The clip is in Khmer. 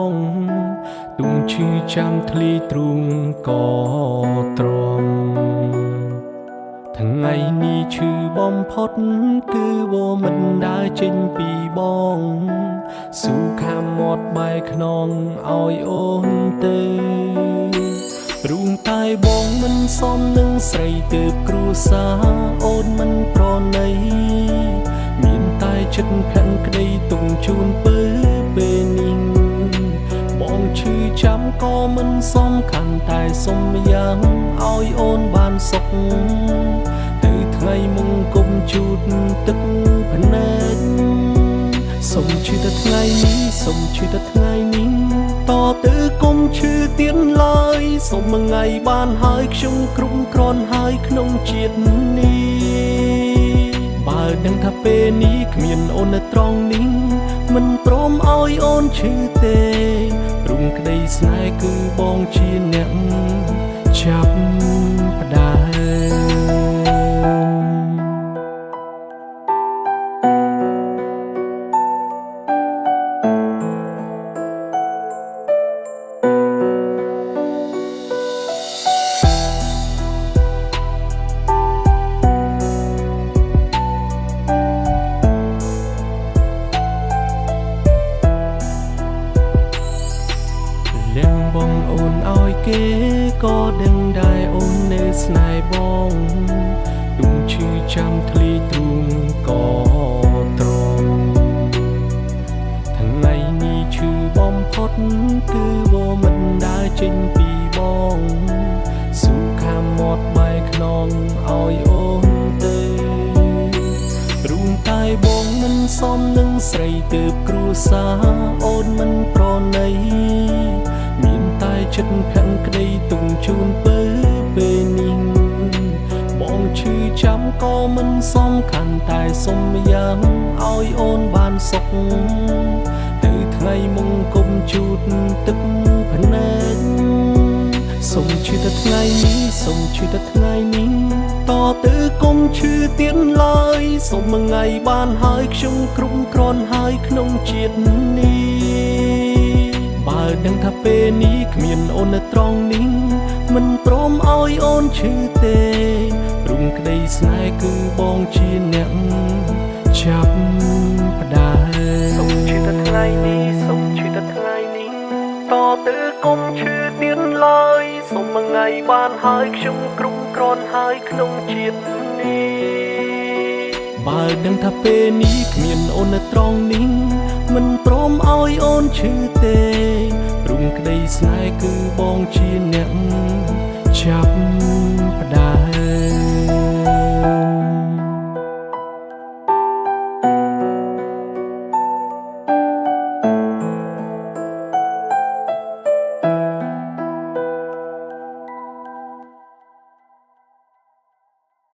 បងទុំឈឺចាំធ្លីទ្រូងក៏ទ្រាំថ្ងៃនេះឈឺបំផុតគឺវមិនដើរចេញពីបងស៊ូខាំមាត់បែកខ្នងឲ្យអូនទៅព្រោះតែបងមិនសមនឹងស្រីទើបគ្រួសារអូនមិនប្រណីមានតែចិត្តភក្តីទុំជូនពើពេលនេះបងឈឺចាំក៏មិនសំខាន់តែសុំយ៉ាងឲ្យអូនបានសុខទៅថ្ងៃមុងគុំជូតទឹកភ្នែកសុំឈឺតែថ្ងៃនេះសុំឈឺតែថ្ងៃនេះតទៅគុំឈឺទៀតឡើយសុំមួយថ្ងៃបានហើយខ្ញុំគ្រប់គ្រាន់ហើយក្នុងជាតិនេះបើដឹងថាពេលនេះគ្មានអូននៅត្រង់នេះមិនព្រមឲ្យអូនឈឺទេព្រោះក្តីស្នេហ៍គឺបងជាអ្នកចាប់ផ្ដើមលៀងបងអូនឲ្យគេក៏ដឹងដែរអូននៅស្នេហ៍បងទុំឈឺចាំធ្លីទ្រូងក៏ទ្រាំថ្ងៃនេះឈឺបំផុតគឺវមិនដើរចេញពីបងស៊ូខាំមាត់បែកខ្នងឲ្យអូនទៅព្រោះតែបងមិនសមនឹងស្រីទើបគ្រួសារអូនមិនប្រណីមានតែចិត្តភក្តីទុំជូនពើពេលនេះបងឈឺចាំក៏មិនសំខាន់តែសុំយ៉ាងឲ្យអូនបានសុខទៅថ្ងៃមុងគុំជូតទឹកភ្នែកសុំឈឺតែថ្ងៃនេះសុំឈឺតែថ្ងៃនេះតទៅគុំឈឺទៀតឡើយសុំមួយថ្ងៃបានហើយខ្ញុំគ្រប់គ្រាន់ហើយក្នុងជាតិនេះបើដឹងថាពេលនេះគ្មានអូននៅត្រង់នេះមិនព្រមឲ្យអូនឈឺទេព្រោះក្តីស្នេហ៍គឺបងជាអ្នកចាប់ផ្ដើមសុំឈឺតែថ្ងៃនេះសុំឈឺតែថ្ងៃនេះតទៅគុំឈឺទៀតឡើយសុំមួយថ្ងៃបានហើយខ្ញុំគ្រប់គ្រាន់ហើយក្នុងជាតិនេះបើដឹងថាពេលនេះគ្មានអូននៅត្រង់នេះមិនព្រមឲ្យអូនឈឺទេព្រោះក្តីស្នេហ៍គឺបងជាអ្នកចាប់ផ្ដើម